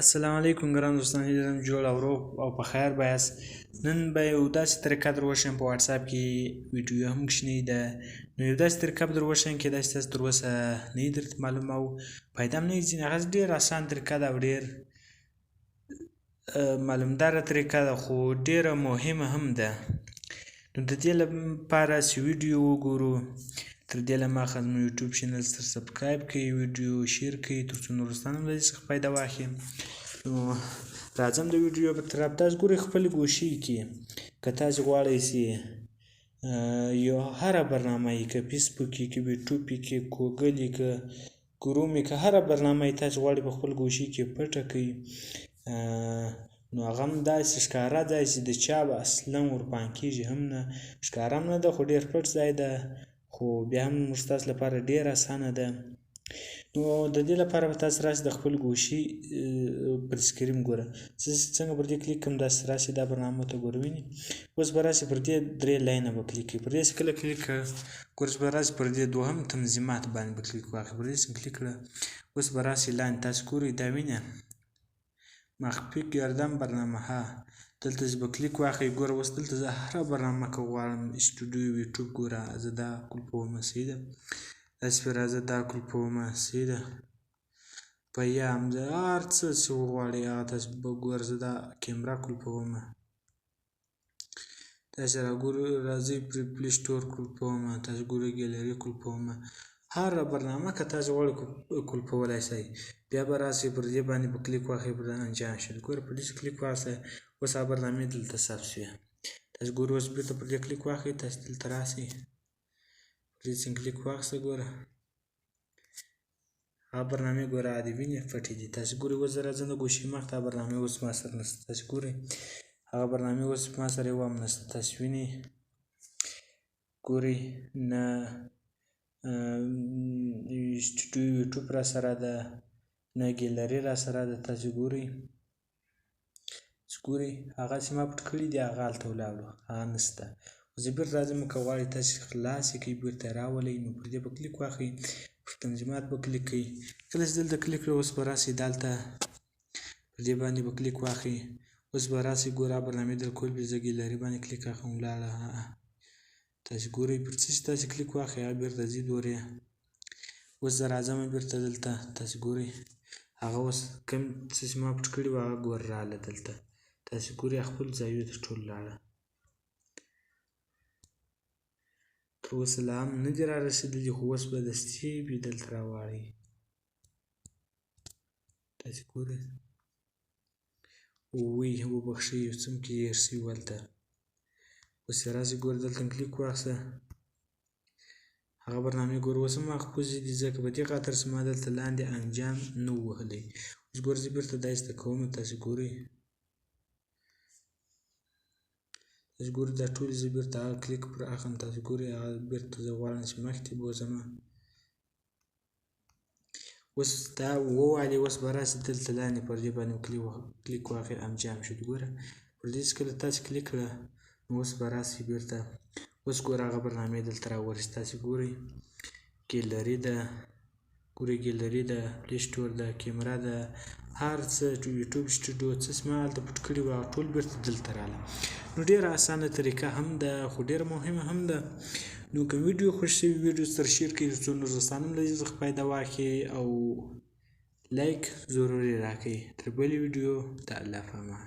السلام علیکم ګران دوستان، هیله لرم جوړ او روغ او په خیر به یاست. نن به یو داسې طریقه در وښیم، په واتساپ کې ویډیو هم کوچنۍ ده، نو یو داسې طریقه به در وښیم کېدای شي تاسو تر اوسه نه یي درته معلومه او پیدا هم نه یي ځینې. هغه ډېر اسان طریقه ده او ډېر معلومداره طریقه ده، خو ډېره مهمه هم ده. نو د دې لپاره چې ویډیو وګورو، تر دې له مخه زموږ یوټیوب چینل سره subscribe کړئ، ویډیو share کړئ، تر څو نور دوستان هم له دې څخه فایده واخلي. نو راځم د ویډیو په طرف. تاسو ګورئ خپل ګوشې کې که تاسو غواړئ چې یو هره برنامه یې، که فیسبوک یې، که یوټیوب یې، که ګوګل یې، که کروم یې، که هره برنامه یې تاسو غواړئ په خپل ګوشې کې پټه کړئ، نو هغه هم داسې ښکاره ځای چې د چا به اصلا ورپام کېږي هم نه، ښکاره هم نه ده، خو ډېر پټ ځای ده، خو بیا هم موږ ستاسو لپاره ډېر اسانه ده. نو د دې لپاره به تاسو راشئ د خپل ګوشي پر screen ګوره زه څنګه پر دې کلیک کوم، داسې راشي دا برنامه ته ګوره ویني. اوس به راشي پر دې درې لاینه به کلیک کوي، پر دې کله کلیک کړه ګوره به راشي پر دې دوهم تنظیمات باندې به کلیک واخلي، پر دې څنګه کلیک کړه اوس به راشي لاندې تاسو ګورئ دا وینئ مخفي ګردم برنامه ها، دلته چې به کلیک واخلئ ګوره اوس دلته زه هره برنامه که غواړم سټوډیو یوټیوب ګوره زه دا کلپومه صحیح ده، داسې به راځه دا کلپومه صحیح ده، پیام زه هر څه چې وغواړئ هغه تاسو به ګوره زه دا کیمره کلپومه، تاسو راګورئ راځئ پر Play Store کلپومه، تاسو ګورئ ګیلري کلپومه، هره برنامه که تاسو غواړئ کلپولای شئ. بیا به راشئ پر دې باندې به کلیک واخلئ، پر انجام شي ګوره پر دې چې کلیک واخلئ اوس هغه برنامې دلته ثبت شوې. تاسو ګورئ اوس بېرته پر دې کلیک واخلئ، تاسو دلته راشئ پر دې څنګه کلیک واخیسته ګوره هغه برنامې ګوره عادي وینې پټې دي. تاسو ګورئ اوس زه راځم د ګوشې مخ ته، برنامې اوس ما سره نشته. تاسو ګورئ هغه برنامې اوس ما سره یوه هم نشته. تاسو وینئ ګورئ نه سټوډیو یوټیوب را سره ده، نه ګیلري را سره ده. تاسو ګورئ ګورئ هغه چې ما پټ کړي دي هغه هلته ولاړو، هغه نشته. خو زه بېرته راځم، که غواړئ تاسو خلاص یې کړئ بېرته یې راولئ، نو پر دې به کلیک واخلئ، پر تنظیمات به کلیک کړئ. کله چې دلته کلیک کړئ اوس به راشئ دلته پر دې باندې به کلیک واخلئ، اوس به راشئ ګوره هغه برنامې در کول بې زه ګیلري باندې کلیک اخلم ولاړه. تاسو ګورئ پر څه چې تاسو کلیک واخلئ هغه بېرته ځي دورې. اوس زه راځم بېرته دلته، تاسو ګورئ هغه اوس کوم څه چې ما پټ کړي وه هغه ګوره راغله دلته. تاسو ګورئ خپل ځایو ته ټول لاړه، تر اوسه لا هم نه دي را رسېدلي، خو اوس به دستي بې دلته راواړئ. تاسو ګورئ وی وبخښئ یو څه مې هېر شوي وو هلته. اوس یې راشي ګوره دلته مې کلیک واخیسته، هغه برنامې ګوره اوس هم محفوظې دي، ځکه په دې خاطر چې ما دلته لاندې انجام نه وو وهلی. اوس ګوره زه بېرته دا ایسته کوم، تاسو ګورئ تاسو ګورئ دا ټولې زه بېرته هغه کلیک پر اخلم. تاسو ګورئ هغه بېرته زه غواړم چې مخکې بوځم. اوس دا ووالي اوس به راشي دلته لاندې پر دې باندې کلیک واخلئ، انجام شو. ګوره پر دې چې کله تاسو کلیک کړه نو اوس به راشي بېرته. اوس ګوره هغه برنامې دلته راورسي. تاسو ګورئ ګیلري ده، ګورئ ګیلري ده، Play Store ده، کیمره ده، هر څه یوټیوب سټوډیو څه چې ما هلته پټ کړي وه هغه ټول بېرته دلته راغله. نو ډېره اسانه طریقه هم ده، خو ډېره مهمه هم ده. نو که ویډیو خوښ شوي ویډیو سره share کړئ، تر څو نور دوستان هم له دې څخه فایده واخلي، او like ضروري راکړئ. تر بلې ویډیو د الله په امان.